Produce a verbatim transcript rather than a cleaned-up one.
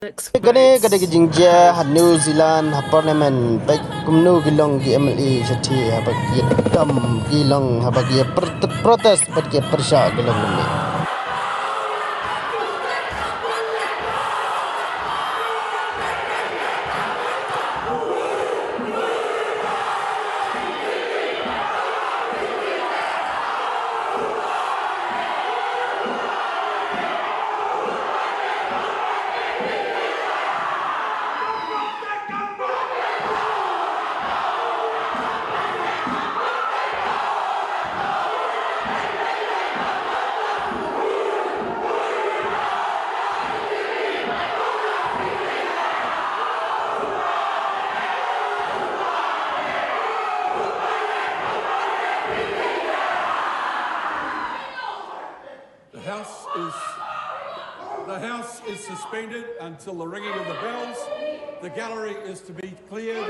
Kane ka dei ka jingjia ha New Zealand ha parliament, peit kumno ki long ki M L A shathie haba ki dom, ki long haba ki protest bad ki pyrshah ki long mynne. The House is, the House is suspended until the ringing of the bells. The gallery is to be cleared.